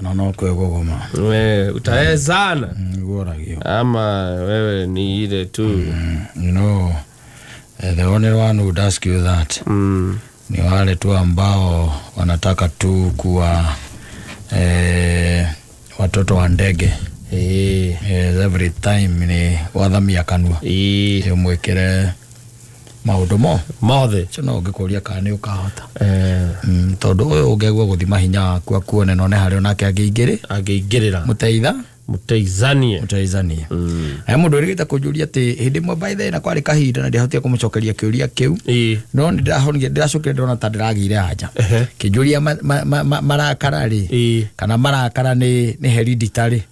Kana no kwĩgũgũma. Utawezana Nĩguo ũragio. Ama wewe ni ile tu. The only one who would ask you that ni wale tu ambao wanataka tu kuwa watoto wa ndege. Every time ni wathamia kanua ũmwĩkĩre maũndũ mo mothe. Ũcio no ũngĩkũria kana nĩ ũkahota. Tondũ ũyũ ũngĩagua gũthima hinya waku akuone none harĩa onake angĩingĩrĩ Angĩingĩrĩra. Mũteitha. Mũteithanie. Mũteithanie. He mũndũ wĩrĩgĩte kũnjũria atĩ hĩndĩ ĩmwe, by the way, na kwarĩ kahinda na ndiahotire kũmũcokeria kĩũria kĩu, no nĩ ndĩrahonire, ndĩracokire ndĩrona ta ndĩragĩire anja. Kĩnjũria marakara rĩ, kana marakara nĩ hereditary.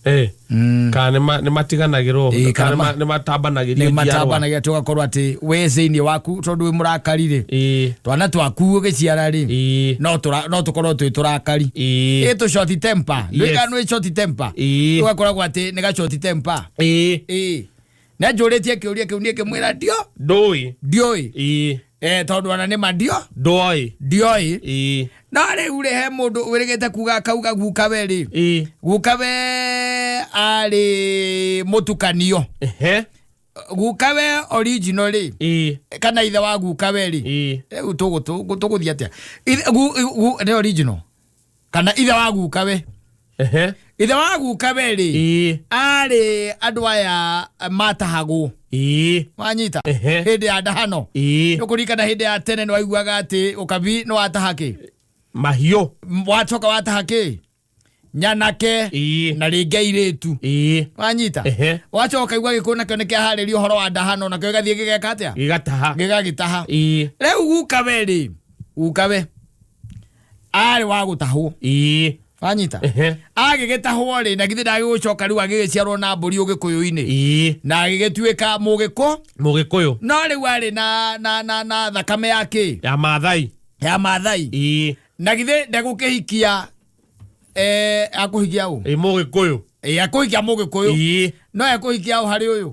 Kana nĩ matiganagĩrwo. Kana kana nĩ matambanagĩrio nĩ njiarwa. Matambanagia, tũgakorwo atĩ wĩ thĩinĩ waku tondũ wĩ mũrakari rĩ, twana twaku ũgĩciara rĩ, no tũkorwo twĩ tũrakari. Ĩ tũ short temper. Ndũĩ nĩ short temper? Ũgakoragwo atĩ nĩ ga short temper. Ĩ nĩ anjũrĩtie kĩũria kĩu, niĩ ngĩmwĩra ndio Ndũĩ. Ndiũĩ. Tondũ ona nĩ ma ndio Ndũĩ. Ndioĩ. No rĩu rĩ, he mũndũ wĩrĩgĩte kuga akauga gukawe rĩ, gukawe arĩ mũtukanio. Gukawe original rĩ, kana ithe wa gukawe rĩ, rĩu tũgũthiĩ atĩa? Nĩ original kana ithe wa gukawe, ithe wa gukawe rĩ, arĩ andũ aya matahagwo. Wanyita? Hĩndĩ ya ndahano. Nĩũkũririkana hĩndĩ ya tene nĩ waiguaga atĩ ũkabi nĩ wataha kĩ? Mahiũ. Wacoka wataha kĩ? Nyanake. Na rĩngĩ airĩtu. Wanyita? Wacoka ũkaigua gĩkũyũ nakĩo nĩ kĩaharĩria ũhoro wa ndahano, nakĩo gĩgathiĩ gĩgeka atĩa? Gĩgataha. Gĩgagĩtaha. Rĩu gukawe rĩ, gukawe arĩ wa gũtahwo. Wanyita? Agĩgĩtahwo rĩ, na githĩ ndagĩgũcoka rĩu agĩgĩciarwo na mbũri ũgĩkũyũ-inĩ na agĩgĩtuĩka mũgĩkũ. Mũgĩkũyũ. No rĩu arĩ na thakame ya kĩ? Ya Maathai. Ya Maathai. Na githĩ ndegũkĩhikia, akũhikia ũ? Mũgĩkũyũ. Akũhikia mũgĩkũyũ. No ekũhikia ũ harĩ ũyũ?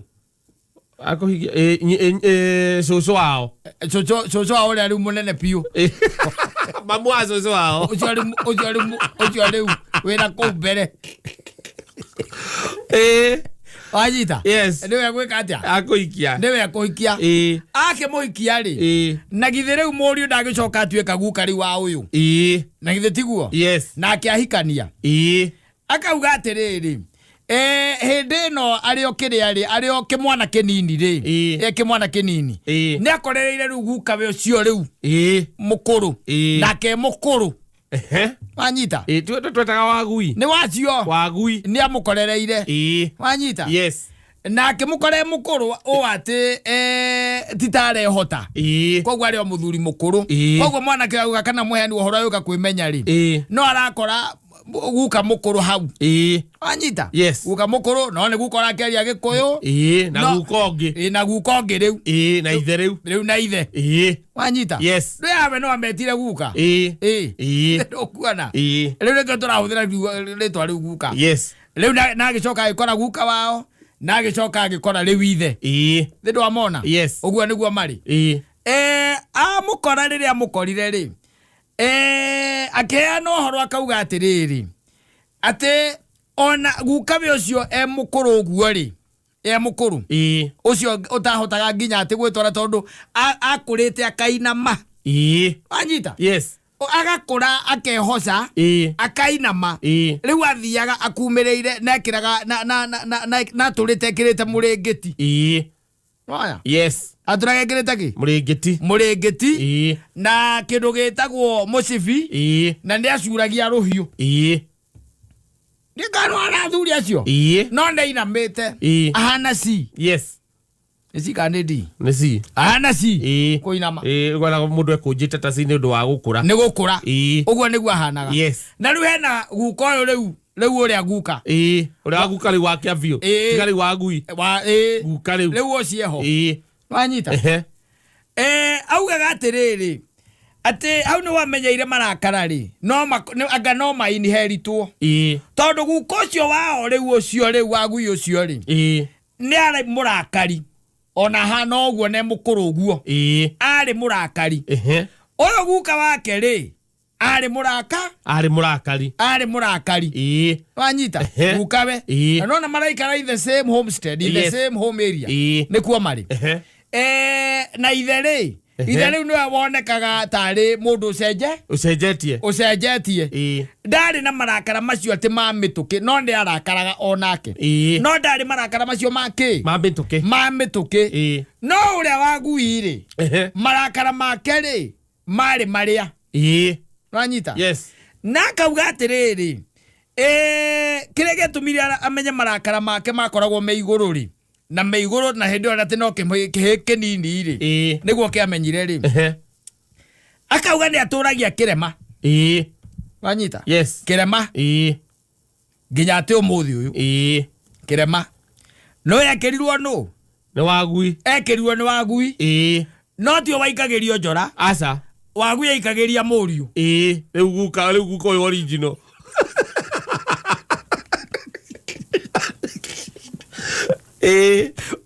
Akũhikia cũcũ wao. Cũcũ wa ũrĩa rĩu mũnene biũ. Mamu wa cũcũ wao. Ũcio rĩu wĩna kũu mbere. Wanyita? Yes. Nĩwe gwĩka atĩa? Akũhikia. Nĩwe ekũhikia. Akĩmũhikia rĩ, na githĩ rĩu mũriũ ndagĩcoka atuĩka guka rĩu wa ũyũ? Na githĩ tiguo? Yes. Nake ahikania, akauga atĩrĩrĩ, hĩndĩ ĩno arĩ o kĩrĩa rĩ, arĩ o kĩmwana kĩnini rĩ, kĩmwana kĩnini, nĩ akorereire rĩu gukawe ũcio rĩu mũkũrũ, nake mũkũrũ. Wanyita? Twetaga wagui. Nĩ wacio. Wagui. Nĩ amũkorereire. Wanyita? Yes. Na akĩmũkora e mũkũrũ ũ atĩ titarehota. Koguo arĩ o mũthuri mũkũrũ. Koguo mwanake auga kana mũheani wa ũhoro ũyũ kwĩmenya rĩ, no arakora guka mũkũrũ hau. Wanyita? Yes. Guka mũkũrũ, no nĩ guka ũrakĩaria gĩkũyũ. Na guka ũngĩ. Na guka ũngĩ rĩu. Na ithe rĩu. Rĩu na ithe. Wanyita? Yes. Ndũyawe no ametire guka. Ndũkuona? Rĩu nĩkĩo tũrahũthĩra rĩtwa rĩu guka. Rĩu na agĩcoka agĩkora guka wao, na agĩcoka agĩkora rĩu ithe. Thĩ ndwamona? Yes. Ũguo nĩguo marĩ. Amũkora, rĩrĩa amũkorire rĩ, akĩheana ũhoro akauga atĩrĩrĩ, atĩ ona gukawe ũcio e mũkũrũ ũguo rĩ, e mũkũrũ ũcio ũtahotaga nginya atĩ gwĩtwara tondũ akũrĩte akainama. Wanyita? Yes. Agakũra akehoca, akainama. Rĩu athiaga akumĩrĩire na ekĩraga na atũrĩte ekĩrĩte mũrĩngĩti. Waya? Yes. Atũraga ekĩrĩte kĩ? Mũrĩngĩti. Mũrĩngĩti. Na kĩndũ gĩtagwo mũcibi. Na nĩ acuragia rũhiũ. Ndikanwara athuri acio. No nĩ ainamĩte. Ahana C. Nĩ C kana nĩ D? Nĩ C. Ahana C. Kũinama. Ũgona mũndũ ekũnjĩte ta C nĩ ũndũ wa gũkũra. Nĩ gũkũra. Ũguo nĩguo ahanaga. Na rĩu hena guka ũyũ rĩu ũrĩa guka. Ũrĩa wa guka rĩu wa kĩa biũ. Tiga rĩu wa gui. Wa Guka rĩu. Rĩu ũcieho. Wanyita? Ehe. Augaga atĩrĩrĩ, atĩ hau nĩ wamenyeire marakara rĩ, no anga no mainheritwo, tondũ guka ũcio wao rĩu, ũcio rĩu wa gui ũcio rĩ, nĩ arĩ mũrakari ona hana ũguo, nĩ mũkũrũ ũguo, arĩ mũrakari. Ũyũ guka wake rĩ, Arĩ mũraka. Arĩ mũrakari. Arĩ mũrakari. Wanyita? Gukawe. Na nona maraikara in the same homestead, in the same home area. Nĩkuo marĩ. Na ithe rĩ, ithe rĩu nĩwe wonekaga tarĩ mũndũ ũcenje Ũcenjetie. Ũcenjetie. Ndarĩ na marakara macio atĩ ma mĩtũkĩ, no nĩ arakaraga onake. No ndarĩ marakara macio ma kĩ? Ma mĩtũkĩ. Ma mĩtũkĩ. No ũrĩa wa gui rĩ, marakara make rĩ marĩ marĩa. Wanyita? Yes. Na akauga atĩrĩrĩ, kĩrĩa gĩatũmire amenye marakara make makoragwo me igũrũ rĩ, na me igũrũ, na hĩndĩ ĩyo atĩ no kĩhĩ kĩnini rĩ, nĩguo kĩamenyire rĩ, akauga nĩ atũragia kĩrema. Wanyita? Yes. Kĩrema. Nginya atĩ ũmũthĩ ũyũ. Kĩrema no ekĩrirwo nũ? Nĩ wagui. Ekĩrirwo nĩ wagui. No tio waikagĩrio njora. Aca. Wagui aikagĩria mũriũ. Rĩu guka ũyũ original.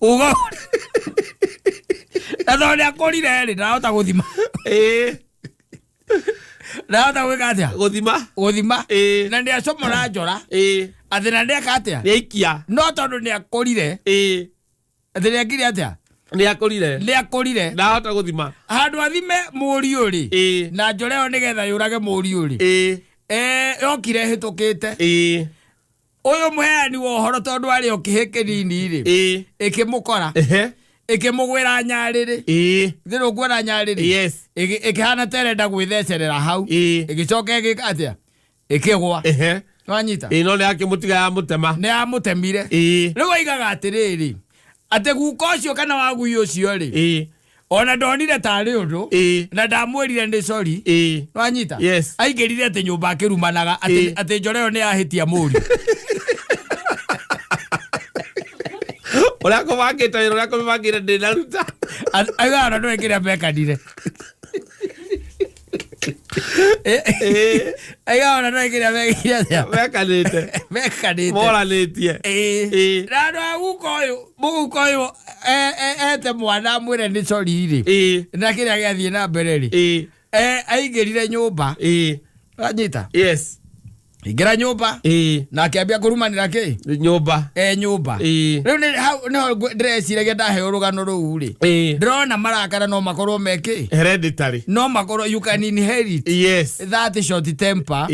Uga na tondũ nĩ akũrire rĩ, ndarahota gũthima. Ndarahota gwĩka atĩa? Gũthima. Gũthima. Na nĩ acomora njora. Atĩ na nĩeka atĩa? Nĩ aikia. No tondũ nĩ akũrire, atĩ nĩ akire atĩa? Nĩ akũrire. Nĩ akũrire. Ndahota gũthima. Handũ athime mũriũ rĩ, na njora ĩyo nĩgetha yũrage mũriũ rĩ, yokire ĩhĩtũkĩte. Ũyũ mũheani wa ũhoro, tondũ arĩ o kĩhĩ kĩnini rĩ, ĩkĩmũkora. Ĩkĩmũgwĩra nyarĩrĩ. Thĩrĩ ũkuona nyarĩrĩ? Yes. Ĩkĩhana ta ĩrenda gwĩthecerera hau. Ĩgĩcoka ĩgĩka atĩa? Ĩkĩgwa. Wanyita? No nĩ akĩmũtiga ya mũtema. Nĩ yamũtemire. Rĩu aigaga atĩrĩrĩ, atĩ guka ũcio kana wagui ũcio rĩ, ona ndonire tarĩ ũndũ, na ndamwĩrire nĩ sorry. Wanyita? Yes. Aingĩrire atĩ nyũmba akĩrumanaga atĩ atĩ njora ĩyo nĩ yahĩtia mũriũ. Ũrĩa kũbangĩte wĩra, ũrĩa kũbangĩte ndĩnaruta. Aigaga ona ndũĩ kĩrĩa mekanire. Aigaga ona ndũĩ kĩrĩa mekire atĩa? Mekanĩte. Mekanĩte. Moranĩtie. Na andũ a guka ũyũ, mũguka ũyũ ete mwana amwĩre nĩ sorry rĩ, na kĩrĩa gĩathiĩ na mbere rĩ, aingĩrire nyũmba. Wanyita? Yes. Ingĩra nyũmba na akĩambia kũrumanĩra kĩ? Nyũmba. Nyũmba. Rĩu nĩ hau nĩho ndĩreciragia ndaheo rũgano rũu rĩ, ndĩrona marakara no makorwo me kĩ? Hereditary. No makorwo, you can inherit that short temper.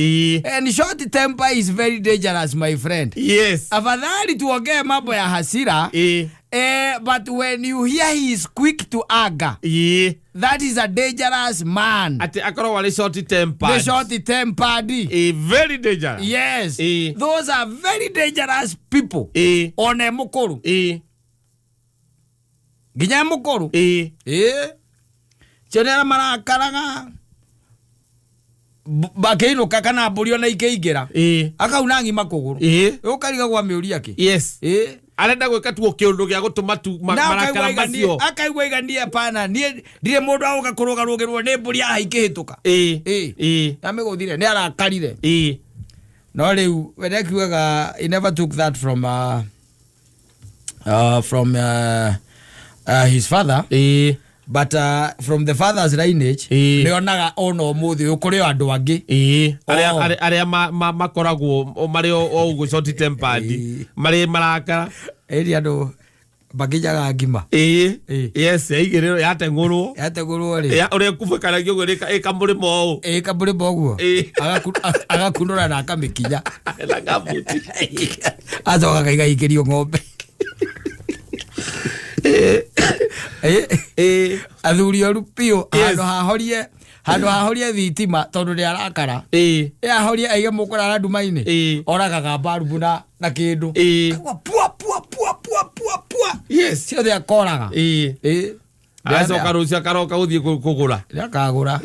And short temper is very dangerous, my friend. Afadhali tuongee mambo ya hasira, but when you hear he is quick to anger, that is a dangerous man. Atĩ akorwo arĩ short tempered. The short tempered. Very dangerous. Yes. Those are very dangerous people. Ona e mũkũrũ. Nginya e mũkũrũ. Cio nĩ arĩa marakaraga makĩinũka kana mbũri ona ikĩingĩra, akauna ng'ima kũgũrũ. Ũkarigagwo amĩũria kĩ. Arenda gwĩka tu o kĩũndũ gĩa gũtũma tu Na marakara akaigua macio. Akaigua iganie pana niĩ ndirĩ mũndũ agũka kũrũgarũgĩrwo nĩ mbũri haha ikĩhĩtũka. Amĩgũthire nĩ arakarire. No rĩu we nĩakiugaga he never took that from his father, but from the father's lineage. Nĩonaga ona ũmũthĩ ũyũ kũrĩ o andũ angĩ. Arĩa arĩa makoragwo o marĩ o ũguo short tempered. Marĩ marakara. Ĩri andũ makinyaga ngima. Yes, yaigĩrĩrwo yateng'ũrwo. Yategũrwo rĩ, Ũrĩa ĩkubĩkanagia ũguo ĩkamũrĩma ũũ. Ĩkamũrĩma ũguo. Agakunũra na akamĩkinya. Na gabuti. Acoka akaigaikĩrio ng'ombe. Athuri oru biũ. Handũ hahorie thitima tondũ nĩ arakara. Ahorie aige mũkũrara nduma-inĩ. Oragaga mbarubu na kĩndũ. Akauga pua pua pua pua pua pua. Ciothe akoraga. Agacoka rũciũ akaroka gũthiĩ kũgũra. Nĩ akagũra.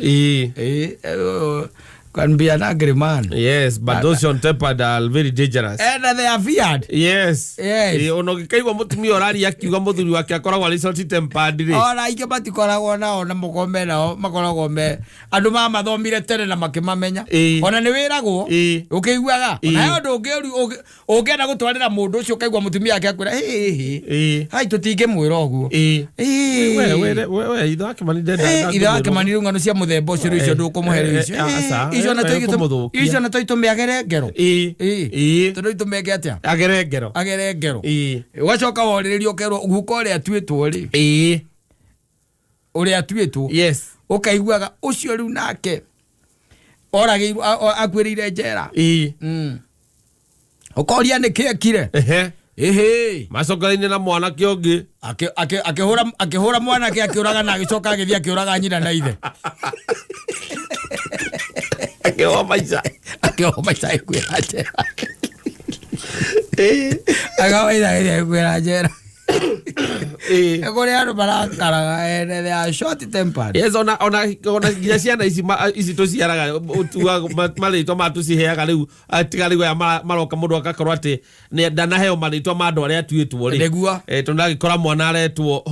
Can be an angry man. Yes, but those short tempered are very dangerous. And they are feared. Yes. Yes. Ona ũngĩkaigua mũtumia ũraria akiuga mũthuri wake akoragwo arĩ short tempered rĩ. Ona aingĩ matikoragwo nao na mũkome nao, makoragwo me andũ mamathomire tene na makĩmamenya. Ona nĩ wĩragwo. Ũkĩiguaga ona he ũndũ ũngĩ ũngĩenda gũtwarĩra mũndũ ũcio, ũkaigua mũtumia ake akwĩra, "Hĩ, hĩ, hai, tũtingĩmwĩra ũguo." We, we, we, we, ithe wa Kĩmani ndenda. Ithe wa Kĩmani, rĩu ng'ano cia mũthemba ũcio rĩu icio ndũkũmũhe rĩu icio. Aca. Icio na Ĩyo kũmũthũkia. icio na tũitũme agere ngero. Ĩĩ. Ĩĩ. Ĩĩ. Tondũ itũmeke atĩa? Agere ngero. Agere ngero. Ĩĩ. Ũgacoka worĩrĩrio ũkerwo guka ũrĩa atuĩtwo rĩ, Ĩĩ. ũrĩa atuĩtwo, Yes. ũkaiguaga ũcio rĩu nake oragĩirwo akuĩrĩire njera. Ĩĩ. Ũkoria nĩkĩ ekire? Ehe. Ĩhĩ. Macokereinie na mwanake ũngĩ. Akĩhũra mwanake akĩũraga na agĩcoka agĩthiĩ akĩũraga nyina na ithe. Akĩoha maica. Akĩoha maica agĩkuĩra njera. Ĩĩ. Akĩoha maica agĩthiĩ agĩkuĩra njera. Ĩĩ. Nĩ kũrĩ andũ marakaraga ene, they are short tempered. Yes, ona nginya ciana ici ici tũciaraga ũtuaga marĩtwa ma tũciheaga rĩu tiga rĩu aya maroka mũndũ agakorwo atĩ ndanaheo marĩtwa ma andũ arĩa atuĩtwo rĩ. Nĩguo. Tondũ ndagĩkora mwana aretwo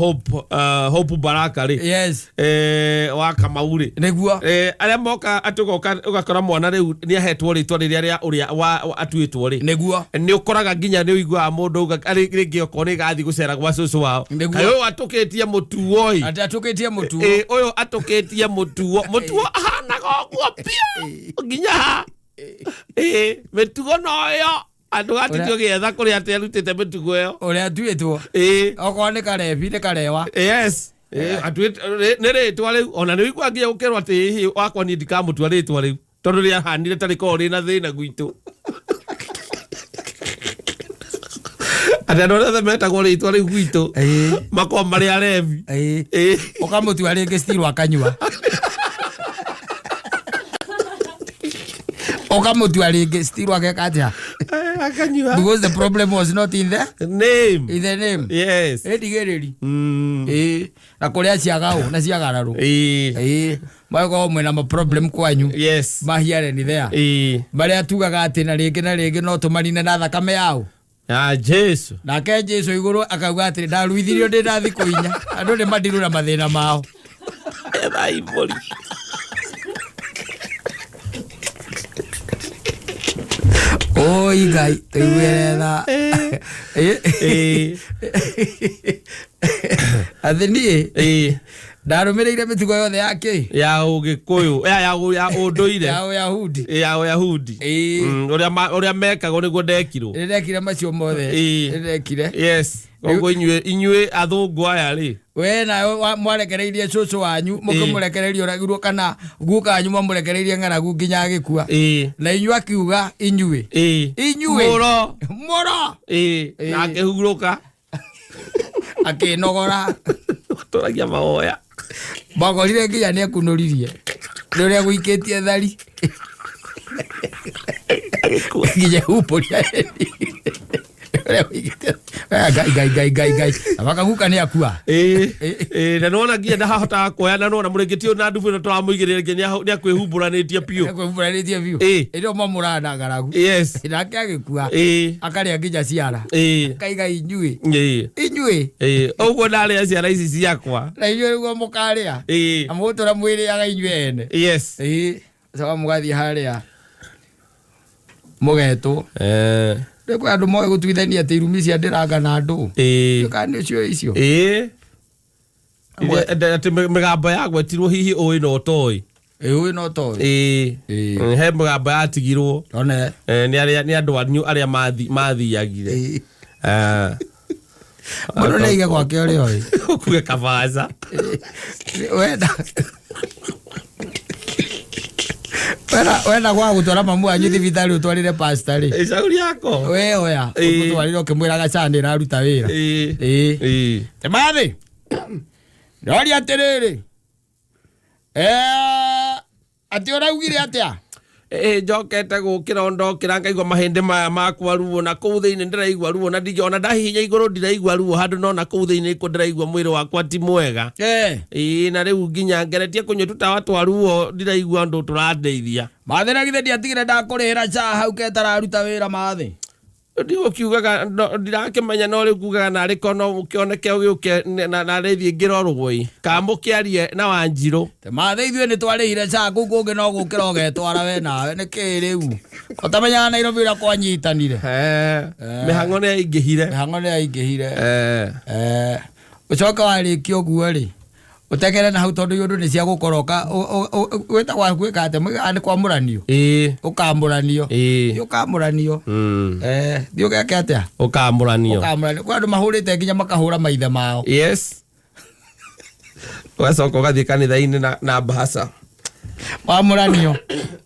Hope Baraka rĩ. Yes. Wa Kamau rĩ. Nĩguo. Arĩa moka atĩ ũgoka ũgakora mwana rĩu nĩ ahetwo rĩtwa rĩrĩa rĩa ũrĩa wa atuĩtwo rĩ. Nĩguo. Nĩ ũkoraga nginya nĩ ũiguaga mũndũ auga, arĩ rĩngĩ okorwo nĩ gathiĩ gũcera gwa cũcũ wao. Nĩguo. Kaĩ ũyũ atũkĩtie mũtuo ĩ. Atĩ atũkĩtie mũtuo. Ũyũ atũkĩtie mũtuo. Mũtuo ahanaga ũguo biũ. Nginya ha. Mĩtugo no ĩyo. Andũ gatitio gĩetha kũrĩa atĩ arutĩte mĩtugo ĩyo. Ũrĩa atuĩtwo. Okorwo nĩ karebi nĩ karewa. Yes. Nĩ rĩtwa rĩu. Ona nĩ ũiguaga nginya gũkerwo atĩ hihi wakwa niĩ ndikamũtua rĩtwa rĩu. Tondũ rĩahanire ta rĩkoragwo rĩna thĩna gwitũ. Atĩ andũ arĩa othe metagwo rĩtwa rĩu gwitũ, makoragwo marĩ arebi. Ũkamũtua rĩngĩ still akanyua. Ũkamũtua rĩngĩ still ageka atĩa? Akanyua. Because the problem was not in the name. In the name. Yes. Ĩndigĩrĩri. Na kũrĩa ciagaũ na ciagararũ. Magakorwo mwĩna ma problem kwanyu. Yes. Mahiare ni there. Marĩa tugaga atĩ na rĩngĩ na rĩngĩ no tũmanine na thakame yao. Ya Jesu. Nake Jesu igũrũ akauga atĩrĩ, ndaruithirio ndĩ na thikũ inya. Andũ nĩ mandirũ na mathĩna mao. Ethai mbũri. Oi Ngai, tũiguĩre tha. Atĩ niĩ ndarũmĩrĩire mĩtugo yothe ya kĩ? Ya Ũgĩkũyũ, ya ũndũire. Ya Ũyahudi. Ya Ũyahudi. Ũrĩa mekagwo nĩguo ndekirwo. Nĩ ndekire macio mothe. Nĩ ndekire. Yes. Koguo inyuĩ athũngũ aya rĩ. We nawe mwarekereirie cũcũ wanyu, mũkĩmũrekereria ũragirwo kana guka wanyu mwamũrekereirie ng'aragu nginya agĩkua. Na inyuĩ akiuga inyuĩ. Inyuĩ. Mũro. Mũro. Na akĩhurũka. Akĩnogora. Tũragia mahoya. Makorire nginya nĩ ekunũririe. Nĩ ũrĩa gũikĩtie thari. Nginya humbũria. Ũrĩa gũikĩtie. Ngai, Ngai, Ngai, Ngai, Ngai. Na makaguka nĩ akua. Na nĩwona nginya ndahotaga kuoya, na nĩwona mũrĩngĩti ũyũ na ndubu ĩno tũramũigĩrĩra nginya nĩ akwĩhumbũranĩtie biũ. Nĩakwĩhumbũranĩtie biũ. Ĩrĩa mamũraga na ng'aragu. Yes. Nake agĩkua. Akarĩa nginya ciara. Akaiga inyuĩ. Inyuĩ. Ũguo ndarĩa ciara ici ciakwa. Na inyuĩ nĩguo mũkarĩa. Na mũgũtũra mwĩrĩaga inyuĩ ene. Yes. Coka mũgathiĩ harĩa. Mũgetwo. Rĩu kwĩ andũ moĩ gũtuithania atĩ irumi cia ndĩranga na andũ. Kana nĩ ũcio icio. Atĩ mĩgambo yagwetirwo hihi ũĩ na ũtoĩ. Ũĩ na ũtoĩ. He mĩgambo yatigirwo. One. Nĩ andũ anyu arĩa mathiagire. Mũndũ nĩ aige gwake ũrĩa ũĩ. Ũkuge kabaca. Wenda. Wenda gwa gũtwara mamu wanyu thibitarĩ ũtwarĩre pastor rĩ. Shauri yako. We oya, ũmũtwarĩre ũkĩmwĩraga SHA nĩ ĩraruta wĩra. Temathi. Ndoria atĩrĩrĩ. Atĩ ũraugire atĩa? Njokete gũkĩra o ndokĩra ngaigua mahĩndĩ maya makwa ruo na kũu thĩinĩ ndĩraigua ruo na ndingĩ ona ndahihinya igũrũ ndiraigua ruo handũ no na kũu thĩinĩ nĩkuo ndĩraigua mwĩrĩ wakwa ti mwega. Na rĩu nginya ngeretie kũnyua tũtawa twa ruo ndiraigua ũndũ tũrandeithia. Mathĩ na githĩ ndiatigire ndakũrĩhĩra SHA hau ketararuta wĩra mathĩ. Ndigũkiugaga, no, ndirakĩmenya no rĩu kugaga narĩ ko no ũkĩoneke ũgĩũke na rĩthiĩ ngĩrorwo ĩ. Kana mũkĩarie na Wanjirũ. Te mathĩ ithuĩ nĩ twarĩhire SHA kũu kũngĩ no gũkĩra ũgetwara we nawe nĩ kĩ rĩu. Ũtamenyaga Nairobi ũrĩa kwanyitanire. Mĩhang'o nĩ yaingĩhire. Mĩhang'o nĩ yaingĩhire. Ũcoke warĩkia ũguo rĩ, Ũtekere na hau tondũ iũndũ nĩ cia gũkoroka wĩtagwo gwĩka atĩa Mwĩgaga nĩ kwamũranio. Ũkamũranio. Thiĩ ũkamũranio. Thiĩ ũgeke atĩa? Ũkamũranio. Ũkamũranio. Kwĩ andũ mahũrĩte nginya makahũra maithe mao. Yes. Ũgacoka ũgathiĩ kanitha-inĩ na mbahaca. Wamũranio.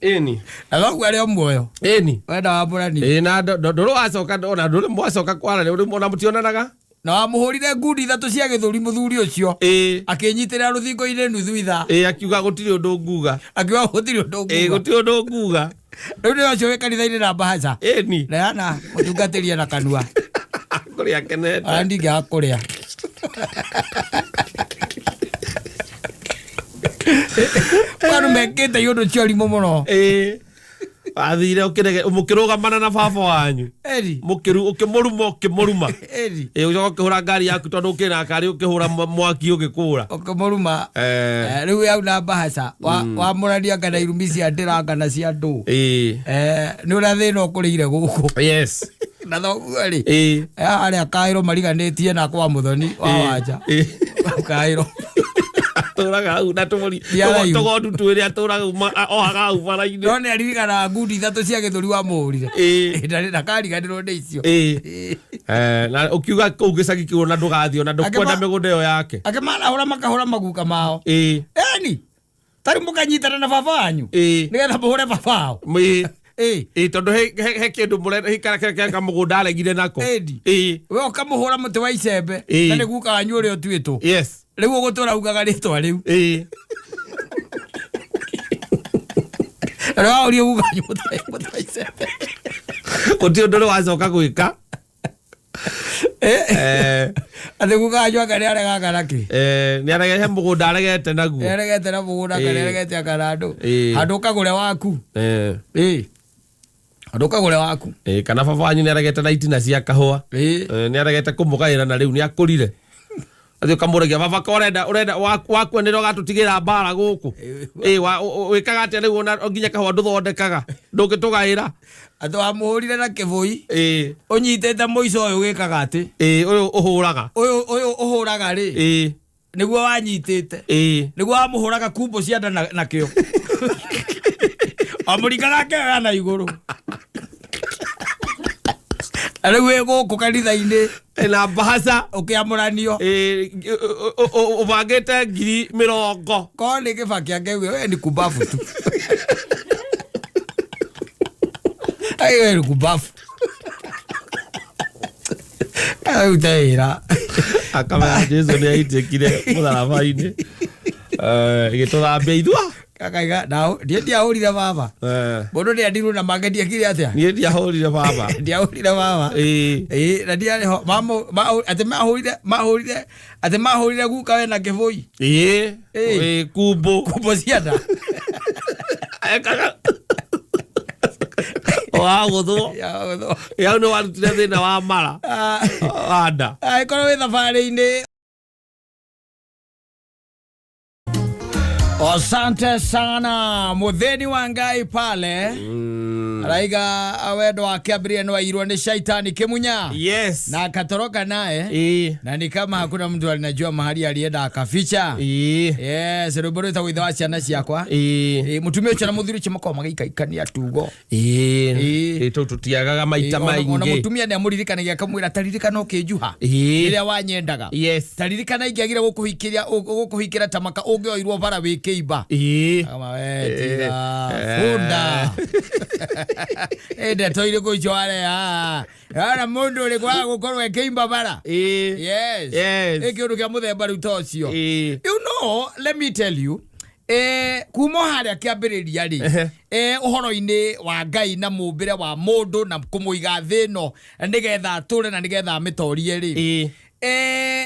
Ĩni. Na thoguo arĩ o muoyo. Ĩni. Wenda wamũranio. Ĩ na ndũrĩ wacoka ona ndũrĩ mwacoka kwaranĩria rĩu ona mũtionanaga. Na wamũhũrire ngundi ithatũ cia gĩthũri mũthuri ũcio. Akĩnyitĩrĩra rũthingo-inĩ nuthu ithaa. Ĩ akiuga gũtirĩ ũndũ nguga. Akiuga gũtirĩ ũndũ Ĩ nguga. gũtirĩ ũndũ nguga. Rĩu nĩ ũcio wĩ kanitha-inĩ na mbahaca. Ĩni. Neana mũtungatĩri ena kanua. Kũrĩa akenete. Ona ndingĩaga kũrĩa. Andũ mekĩte iũndũ cia ũrimũ mũno. Ĩ. Wathire ũkĩrege mũkĩrũgamana na baba wanyu. Eri. Mũkĩru ũkĩmũruma ũkĩmũruma. Eri. Ĩ ũcoka ũkĩhũra ngari yaku tondũ ũkĩrĩ na ngari ũkĩhũra mwaki ũgĩkũra. Ũkĩmũruma. Eh. Rĩu yauna mbahaca wamũrania kana irumi cia ndĩra kana cia ndũ. Ĩ. Nĩ ũrĩa thĩna ũkũrĩire gũkũ. Yes. Na thoguo rĩ. Ĩ. Arĩa kaĩro mariganĩtie na kwa mũthoni wa wanja. Ĩ. Kaĩro. Atũraga hau na tũbũri. Ndiaraihu. Tũgondu twĩrĩ atũraga hau ohaga hau bara-inĩ. No nĩ aririkanaga ngundi ithatũ cia gĩthũri wamũhũrire. Ĩ. Ndakariganĩrwo nĩ icio. Ĩ. Na ũkiuga kũu gĩcagi kĩu ona ndũgathiĩ ona ndũkwenda mĩgũnda ĩyo yake. Akĩmarahũra makahũra maguka mao. Ĩ. Eni. Tarĩu mũkanyitana na baba wanyu. Ĩ. Nĩgetha mũhũre baba wao. Ĩ. Ĩ. Ĩ tondũ he kĩndũ mũrenda he kara kamũgũnda aregire nako. Ĩni. Ĩ. We ũkamũhũra mũtĩ wa icembe. Ĩ. Na nĩ guka wanyu ũrĩa ũtuĩtwo. Yes. Rĩu ũgũtũra ugaga rĩtwa rĩu. Ĩ. Na nĩ wahũrire guka wanyu mũtĩ wa icembe. Gũtirĩ ũndũ ũrĩ wacoka gwĩka. Atĩ guka wanyu anga nĩ aregaga na kĩ? Nĩ aregete mũgũnda aregete naguo. Nĩ aregete na mũgũnda anga nĩ aregete anga na andũ. Handũ ũkagũre waku. Handũ ũkagũre waku. Kana baba wanyu nĩ aregete na itina cia kahũa. Nĩ aregete kũmũgaĩra na rĩu nĩ akũrire. Athiĩ ũkamũragia baba ko ũrenda ũrenda wakua nĩrĩo ũgatũtigĩra mbara gũkũ. Wĩkaga atĩa rĩu ona nginya kahũa ndũthondekaga. Ndũngĩtũgaĩra. Atĩ wamũhũrire na kĩbũi. Ũnyitĩte mũico ũyũ wĩkaga atĩ. Ũyũ ũhũraga. Ũyũ ũhũraga rĩ. Nĩguo wanyitĩte. Nĩguo wamũhũraga kumbo cia nda nakĩo. Wamũringaga akĩoya na igũrũ. Na rĩu wĩ gũkũ kanitha-inĩ. Na mbahaca. Ũkĩamũranio. Ũbangĩte 20,000. Korwo nĩ Kĩbaki angĩauga, we ni kumbafu tu. Ai, we ni kumbafu. Arute wĩra. Akamenya Jesu nĩ aitĩkire mũtharaba-inĩ. Ĩgĩtũthambia ithua. Akaiga, niĩ ndiahũrire baba. Mũndũ nĩ andirwo na make ndiekire atĩa? Niĩ ndiahũrire baba. Ndiahũrire baba. Na ndiarĩ ho. Atĩ mahũrire, atĩ mahũrire guka we na kĩbũi. Kumbo. Kumbo cia nda. Ekaga. Wagũthwo. Wagũthwo. Hau nĩ warutire thĩna wa mara. Wa nda. Angĩkorwo wĩ thabarĩ-inĩ. Asante sana mutheni wa Ngai pale. Araiga wendo wake ambirie no airwo ni shaitani kimunya. Yes. Na akatoroka naye. Na ni kama hakuna mtu alinajua mahali alienda akaficha. Yes, rwimbo rwĩtagwo ithe wa ciana ciakwa. Mũtumia ũcio na mũthuri ũcio makoragwo magĩikaikania tugo. Tũu tũtiagaga maita Ona maingĩ. mũtumia nĩ amũririkanagia akamwĩra taririkana ũkĩnjuha. Rĩrĩa wanyendaga. Taririkana ingĩagire gũkũhikĩra ta maka ũngĩoirwo bara wĩ kĩimba. Akama, we, tiga. Bunda. Ndeto irĩkũ icio wareha? Ona mũndũ ũrĩkũ wa gũkorwo ekĩimba bara? Yes. Yes. Ĩ kĩũndũ kĩa mũthemba rĩu ta ũcio. You know, let me tell you, kuma harĩa kĩambĩrĩria rĩ, ũhoro-inĩ wa Ngai na mũmbĩre wa mũndũ na kũmũiga thĩ ĩno nĩgetha atũre na nĩgetha amĩtorie rĩ.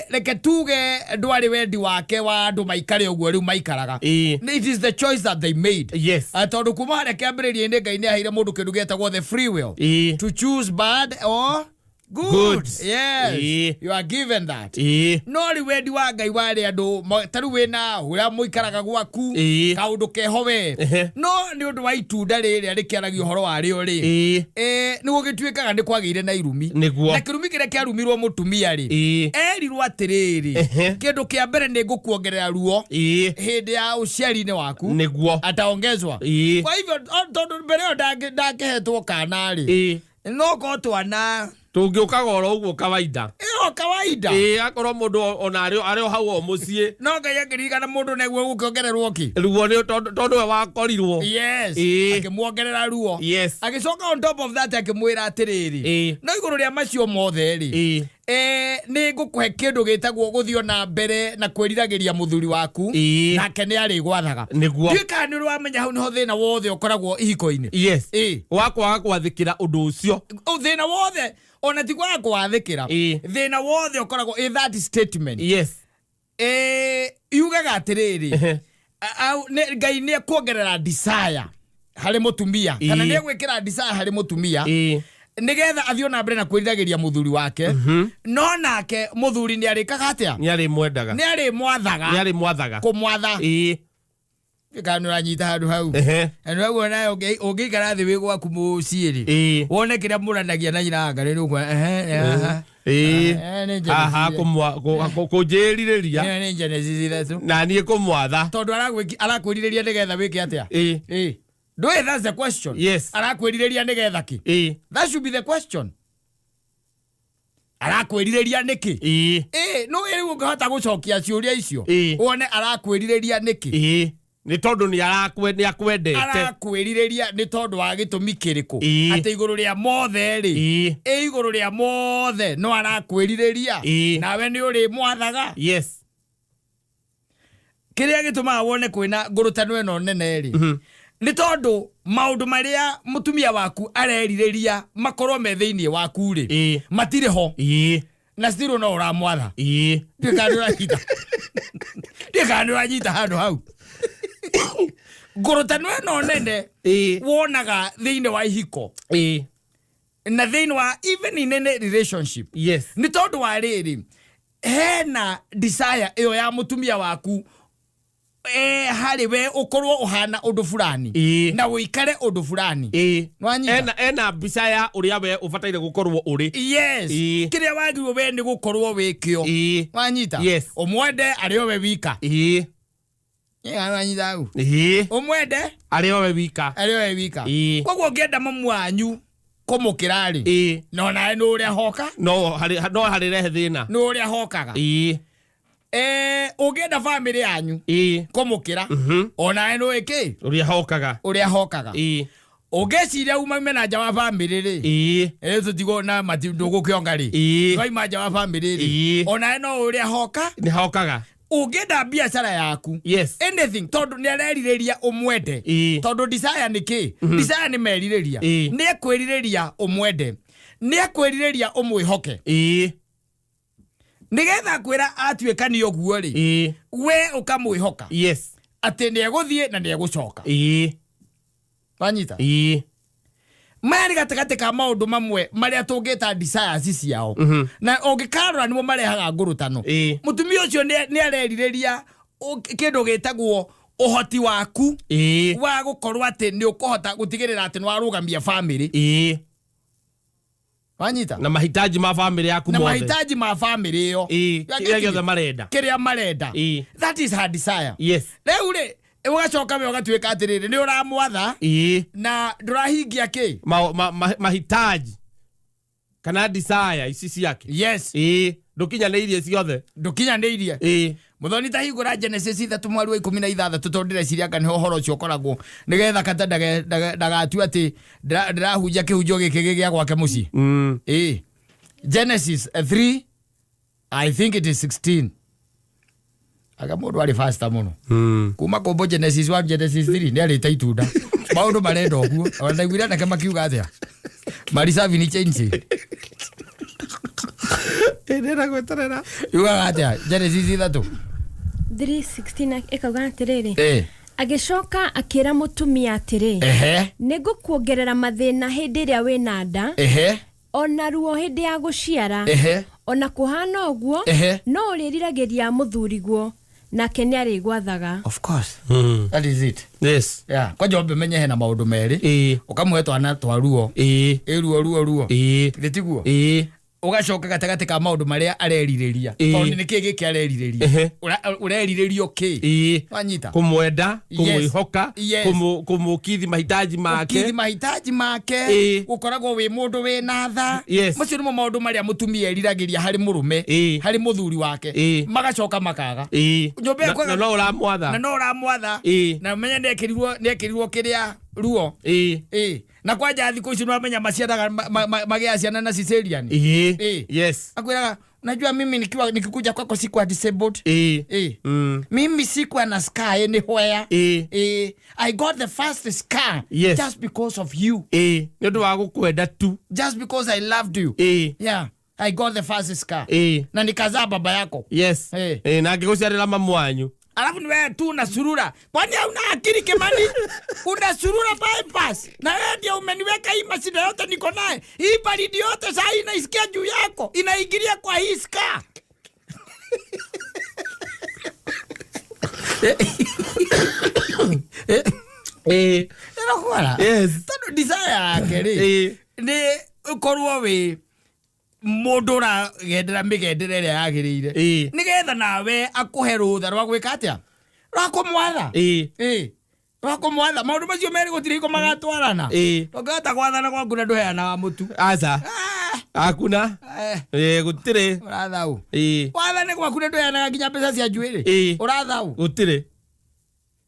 Reke tuge ndwarĩ wendi wake wa andũ maikare ũguo rĩu maikaraga. It is the choice that they made. Yes. Tondũ kuma harĩa kĩambĩrĩria-inĩ Ngai nĩ aheire mũndũ kĩndũ gĩtagwo the free will. To choose bad or Good. Good. Yes. Ĩĩ. You are given that. Ĩĩ. No rĩu wendi wa Ngai warĩ andũ ta rĩu wĩna ũrĩa mũikaraga gwaku Ĩĩ. kaũndũ keho we no nĩ ũndũ wa itunda rĩrĩa rĩkĩaragia ũhoro warĩo rĩ nĩ gũgĩtuĩkaga nĩ kwagĩire na irumi. Nĩguo. Na kĩrumi kĩrĩa kĩarumirwo mũtumia rĩ, erirwo atĩrĩrĩ, kĩndũ kĩa mbere nĩ ngũkuongerera ruo hĩndĩ ya ũciari-inĩ waku. Ataongezwa. Kwa hivyo tondũ mbere ĩyo ndangĩhetwo kana rĩ, no korwo twana Tũngĩũkaga oro ũguo kawaida. Ĩyo kawaida. Ĩĩ, akorwo mũndũ ona arĩ o hau o mũciĩ. No Ngai akĩririkana mũndũ neguo gũkĩongererwo kĩ? Ruo nĩ tondũ we wakorirwo. Yes. Akĩmuongerera ruo. Agĩcoka on top of that akĩmwĩra atĩrĩrĩ, no igũrũ rĩa macio mothe rĩ, nĩ ngũkũhe kĩndũ gĩtagwo gũthiĩ na mbere na kwĩriragĩria mũthuri waku, nake nĩ arĩgwathaga. Ndiũĩ kana nĩ ũrĩ wamenya hau nĩho thĩna wothe ũkoragwo ihiko-inĩ. Yes. Wa kwaga gwathĩkĩra ũndũ ũcio. Thĩna wothe ona ti kwaga gwathĩkĩra, thĩna wothe ũkoragwo in that statement. Yugaga atĩrĩrĩ, Ngai nĩ ekuongerera desire harĩ mũtumia, kana nĩ egwĩkĩra desire harĩ mũtumia, nĩgetha athiĩ na mbere na kwĩriragĩria mũthuri wake, no nake mũthuri nĩ arĩkaga atĩa? Nĩ arĩmwendaga. Nĩ arĩmwathaga. Nĩ arĩmwathaga. Kũmwatha. Kana nĩ ũranyita handũ hau? Na nĩ ũraigua nawe ũngĩikara thĩ wĩ gwaku mũciĩ rĩ, wone kĩrĩa mũranagia na nyina wa Ngai, nĩ ũkuona, ehe, aha. Nĩ Genesis. Haha kũnjĩrirĩria. Nĩ Genesis 3. Na niĩ kũmwatha. Tondũ arakwĩrirĩria nĩgetha wĩke atĩa? Ndũĩ, that's the question. Yes. Arakwĩrirĩria nĩgetha kĩ? That should be the question. Arakwĩrirĩria nĩkĩ? No rĩu ũngĩhota gũcokia ciũria icio, wone arakwĩrirĩria nĩkĩ? Nĩ tondũ nĩ akwendete. Arakwĩrirĩria nĩ tondũ wa gĩtũmi kĩrĩkũ? Atĩ igũrũ rĩa mothe rĩ, ĩ igũrũ rĩa mothe no arakwĩrirĩria. Nawe nĩ ũrĩmwathaga. Yes. Kĩrĩa gĩtũmaga wone kwĩna ngũrũtano ĩno nene rĩ, nĩ tondũ maũndũ marĩa mũtumia waku arerirĩria makorwo me thĩinĩ waku rĩ, matirĩ ho. Na still no ũramwatha. Ndiũĩ kana nĩũranyita. Ndiũĩ kana nĩũranyita handũ hau. Ngũrũtano ĩno nene wonaga thĩinĩ wa ihiko na thĩinĩ wa even in any relationship, nĩ tondũ wa rĩrĩ, hena desire ĩyo ya mũtumia waku harĩ we ũkorwo ũhana ũndũ fulani na ũikare ũndũ fulani. Nĩwanyita? Ena mbica ya ũrĩa we ũbataire gũkorwo ũrĩ. Yes. Kĩrĩa wagĩrĩirwo we nĩ gũkorwo wĩkĩo. Wanyita? Yes. Ũmwende arĩ o we wika. Wanyita hau? Ũmwende arĩ o we wika. Arĩ o we wika. Koguo ũngĩenda mamu wanyu kũmũkĩra rĩ, no nawe nĩ ũrĩa hoka. No harĩrehe thĩna. Nĩ ũrĩa hokaga. Ũngĩenda family yanyu kũmũkĩra, onawe nĩ ũĩ kĩ? Ũrĩa hokaga. Ũrĩa hokaga. Ũngĩciria umaime na nja wa family rĩ, tũtigwo na mati ndũgũkĩonga rĩ. Waima nja wa family rĩ, onawe no ũrĩa hoka. Nĩ hokaga. Ũngĩenda biacara yaku, anything, tondũ nĩ arerirĩria ũmwende. Tondũ desire nĩ kĩ? Desire nĩ merirĩria. Nĩ ekwĩrirĩria ũmwende, nĩ ekwĩrirĩria ũmwĩhoke. Nĩgetha kwĩra atuĩka nĩ ũguo rĩ, we ũkamwĩhoka atĩ nĩ egũthiĩ na nĩ egũcoka. Wanyita? Maya nĩ gatagatĩ ka maũndũ mamwe marĩa tũngĩta desires ciao, na ũngĩkarora nĩmo marehaga ngũrũtano. Mũtumia ũcio nĩ arerirĩria kĩndũ gĩtagwo ũhoti waku wa gũkorwo atĩ nĩ ũkũhota gũtigĩrĩra atĩ nĩ warũgamia family. Wanyita? Na mahitaji ma family yaku na mothe. Mahitaji ma family ĩyo. Kĩrĩa gĩothe marenda. Kĩrĩa marenda. That is her desire. Rĩu rĩ, ũgacoka we ũgatuĩka atĩrĩrĩ, nĩ ũramwatha na ndũrahingia kĩ? Mahitaji kana desire ici ciake. Ndũkinyanĩirie ciothe. Ndũkinyanĩirie. Mũthoni, ta hingũra Genesis 3 mweri wa 16, tondũ ndĩreciria anga nĩho ũhoro ũcio ũkoragwo, nĩgetha kata ndagatue atĩ ndĩrahunjia kĩhunjio gĩkĩ gĩ gĩa gwake mũciĩ. Genesis 3, I think it is 16. Aga mũndũ arĩ faster mũno. Kuma kũmbũ Genesis 1, Genesis 3 nĩ arĩte itunda. Maũndũ marenda ũguo. Ona ndaiguire anake makiuga atĩa? Marisavi ni change. Ndĩrenda gweterera. Yugaga atĩa? Genesis 3. 3:16 ĩkauga atĩrĩrĩ, agĩcoka akĩra mũtumia atĩrĩ, nĩ ngũkuongerera mathĩna hĩndĩ ĩrĩa wĩna nda. Ona ruo hĩndĩ ya gũciara. Ehe. Ona kũhana ũguo, Ehe. no ũrĩriragĩria mũthuriguo, nake nĩarĩgwathaga. Of course. That is it. Yes. Yeah. Kwanja wambe menye hena maũndũ merĩ. Ĩĩ. Ũkamũhe twana twa ruo. Ĩĩ. Ĩ ruo ruo ruo. Ĩĩ. Githĩ tiguo? Ĩĩ. Ũgacoka gatagatĩ ka maũndũ marĩa arerirĩria. Ĩĩ. Tondũ nĩ kĩĩ gĩkĩ arerirĩria? Ehe. Ũrerirĩrio kĩ? Ĩĩ. Wanyita? Kumwenda, Yes. kumwihoka, Yes. Kumukithi mahitaji make. Kithi mahitaji make. Ĩĩ. Gũkoragwo wĩ mũndũ wĩ na tha. Yes. Macio nĩmo maũndũ marĩa mũtumia eriragĩria harĩ mũrũme. Ĩĩ. Harĩ mũthuri wake. Ĩĩ. Magacoka makaga. Ĩĩ. Nyũmba Na ĩyo na no ũramwatha. Na no ũramwatha. Ĩĩ. Na ũmenye nĩekĩrirwo kĩrĩa ruo. Ĩĩ. Ĩĩ. Na kwanja thikũ ici nĩwamenya maciaraga magĩa ciana na cesarean. Ĩĩ. Ĩĩ. Yes. Akwĩraga unajua mimi nikiwa nikikuja kwako sikuwa disabled. Ĩĩ. Ĩĩ. Mm. Mimi sikuwa na scar anywhere. Ĩĩ. Ĩĩ. I got the first scar Yes. just because of you. Ĩĩ. Nĩ ũndũ wa gũkwenda tu. Just because I loved you. Ĩĩ. Yeah. I got the first scar. Ĩĩ. Na nikazaa baba yako. Yes. Ĩĩ. Ĩĩ, na ngĩgũciarĩra mamu wanyu. Alafu ni wewe tu unasurura. Kwani hauna akili Kimani? Unasurura bypass. Na wewe ndio umeniweka hii mashida yote niko naye. Hii baridi yote saa hii inaisikia juu yako. Inaingilia kwa hii scar. Ĩĩ. Ĩrokwara. Yes. Tondũ desire yake rĩ Ĩĩ. nĩ ũkorwo wĩ mũndũ ũragendera mĩgendere ĩrĩa yagĩrĩire. Ĩĩ. Nĩgetha nawe akũhe rũtha rwa gwĩka atĩa? Rwa kũmwatha. Ĩĩ. Ĩĩ. Rwa kũmwatha. Maũndũ macio merĩ gũtirĩ hingo magatwarana. Ĩĩ. Ndũngĩhota gwathana gwaku na ndũheanaga mũtu. Aca. Ah, Hakuna. eh, Ĩĩ, gũtirĩ. ũratha ũ. Ĩĩ. Wathane gwaku na ndũheanaga nginya mbeca cia njuĩrĩ. Ĩĩ. Ũratha ũ. Gũtirĩ.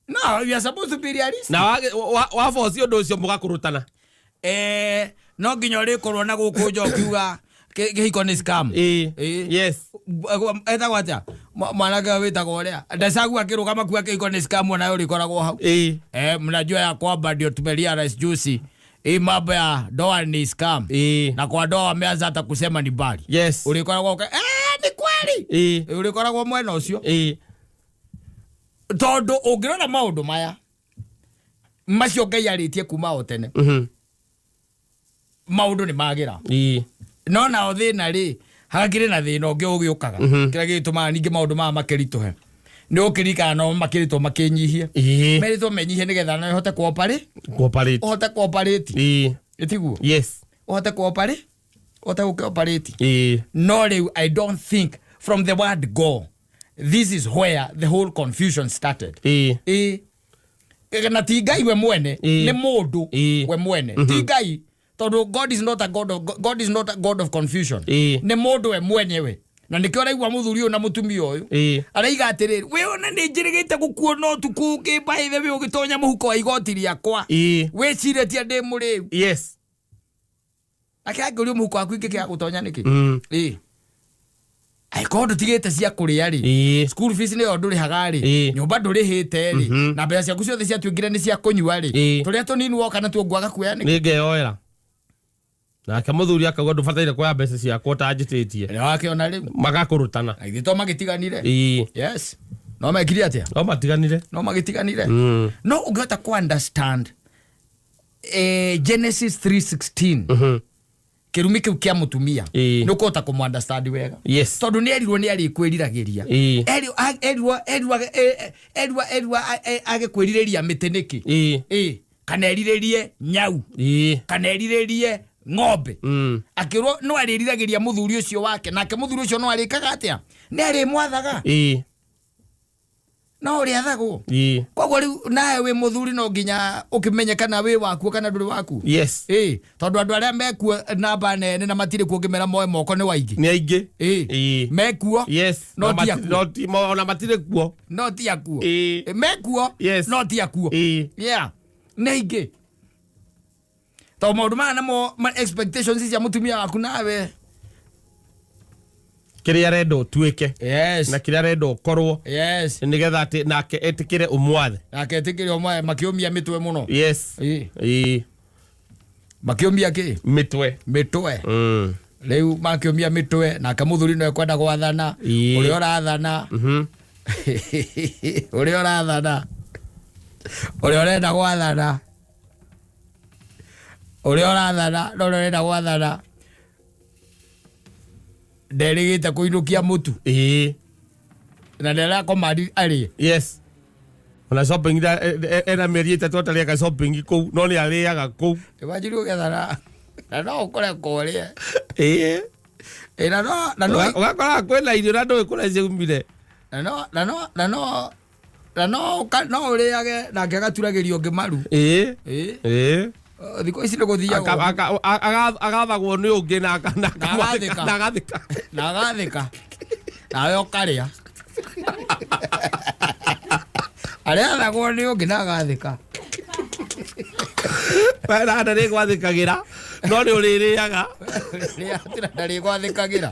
No, you are supposed to be realistic. Na waboci ũndũ ũcio mũgakũrũtana. No nginya ũrĩkorwo na gũkũ nja ũkiuga kĩhiko nĩ scam. Ĩĩ. Ĩĩ. Yes. Etagwo atĩa? Mwanake ũyũ wĩtagwo ũrĩa Ndacagu akĩrũgama kuga kĩhiko nĩ scam onayo ũrĩkoragwo hau. Ĩĩ. Mnajua ya kwamba ndio tumerealize juzi hii mambo ya ndoa ni scam. Ĩĩ. Na kwa ndoa wameanza hata kusema ni mbali. Yes. Ũrĩkoragwo ni kweli. Ĩĩ. Ũrĩkoragwo mwena ũcio. Ĩĩ. Tondũ ũngĩrora maũndũ maya macio Ngai arĩtie kuma o tene Mhm. maũndũ nĩ magĩra. Ĩĩ. No nao thĩna rĩ hagakĩrĩ na thĩna ũngĩ ũgĩũkaga kĩrĩa gĩgĩtũmaga ningĩ maũndũ maya makĩritũhe nĩ ũkĩririkana no makĩrĩtwo makĩnyihie Ĩĩ. merĩtwo menyihie nĩgetha nawe ũhote kuoparĩ Cooperate. ũhote kuoparĩti Ĩĩ. ĩtiguo Yes. ũhote kuoparĩ ũhote gũkĩoparĩti Ĩĩ. no rĩu I don't think from the word go this is where the whole confusion started. Ĩĩ. Ĩĩ. Na ti Ngai we mwene Ĩĩ. nĩ mũndũ Ĩĩ. we mwene ti Ngai tondũ God is not a God of, God is not a God of confusion. Ĩĩ. Nĩ mũndũ we mwenyewe na nĩkĩo ũraigua mũthuri ũyũ na mũtumia ũyũ Ĩĩ. araiga atĩrĩrĩ we ona nĩ njĩrĩgĩte gũkuona ũtukũ ũngĩ by the way ũgĩtonya mũhuko wa igoti rĩakwa Ĩĩ. wĩcirĩtie ndĩ mũrĩu Yes. ake angĩũrio mũhuko waku ingĩkĩaga gũtonya nĩkĩ Mm. ĩĩ angĩkorwo ndũtigĩte cia kũrĩa rĩ Ĩĩ. school fees nĩyo ndũrĩhaga rĩ Ĩĩ. nyũmba ndũrĩhĩte rĩ Mhm. na mbeca ciaku ciothe ciatuĩkire nĩ cia kũnyua rĩ Ĩĩ. tũrĩa tũnini woka natuo ngwaga kuoya nĩkĩ Nĩ ngeyoera. Nake mũthuri akauga ndũbataire kuoya mbeca ciakwa ũtanjĩtĩtie. nĩ wakĩona rĩu Magakũrũtana. na githĩ to magĩtiganire Ĩĩ. yes no mekire atĩa No matiganire. no magĩtiganire Mm. no ũngĩhota ku understand Genesis 3:16 Mhm. kĩrumi kĩu kĩa mũtumia Ĩĩ. nĩ ũkũhota kũmũ understand wega Yes. tondũ nĩ erirwo nĩ arĩkwĩriragĩria Ĩĩ. Erirwo erirwo erirwo erirwo age kwĩrirĩria mĩtĩ nĩkĩ Ĩĩ. Ĩĩ. Kana erirĩrie nyau Ĩĩ. kana erirĩrie ng'ombe Mm. akĩrwo no arĩriragĩria mũthuri ũcio wake nake mũthuri ũcio no arĩkaga atĩa nĩ arĩmwathaga Ĩĩ. no ũrĩathagwo Ĩĩ. koguo rĩu nawe wĩ mũthuri no nginya ũkĩmenye kana wĩ wakuo kana ndũrĩ waku Yes. ĩĩ tondũ andũ arĩa mekuo namba nene na matirĩ kuo ũngĩmera moe moko nĩ waingĩ Nĩ aingĩ. ĩĩ Ĩĩ. mekuo Yes. No Na ti akuo. no ti ona matirĩ kuo. no ti akuo Ĩĩ. mekuo Yes. no ti akuo Ĩĩ. yeah nĩ aingĩ tondũ maũndũ maya namo expectations cia mũtumia waku nawe Kĩrĩa arenda ũtuĩke. yes Na kĩrĩa arenda ũkorwo. yes Nĩgetha atĩ nake etĩkĩre ũmwathe. nake etĩkĩre ũmwe makĩũmia mĩtwe mũno Yes. Ĩĩ. Ĩĩ. makĩũmia kĩ Mĩtwe. mĩtwe Mm. rĩu makĩũmia mĩtwe nake mũthuri no ekwenda gwathana Ĩĩ. ũrĩa ũrathana Mhm. ũrĩa ũrathana ũrĩa ũrenda gwathana ũrĩa ũrathana na ũrĩa ũrenda gwathana Nderĩgĩte kũinũkia mũtu. Ĩĩ. Na nderakomandi arĩe. Yes, ona shopping ena mĩeri 3 atarĩaga shopping kũu, no nĩ arĩaga kũu. Imagine ũgetha na no ũkore kũrĩe. Ĩĩ. Ĩ, na no Ũgakora kwĩna irio na ndũĩ kũrĩa ciaumire. Na no ũrĩage nake agaturagĩrio ũngĩ maru. Ĩĩ. Ĩ. Ĩĩ. Thikũ ici nĩ gũthiagwo. Agathagwo nĩ ũngĩ na Na agathĩka. Na agathĩka. Na agathĩka nawe ũkarĩa. Arĩathagwo nĩ ũngĩ na agathĩka. Na ndarĩ gwathĩkagĩra, no nĩ ũrĩrĩaga. Rĩa ndarĩ gwathĩkagĩra.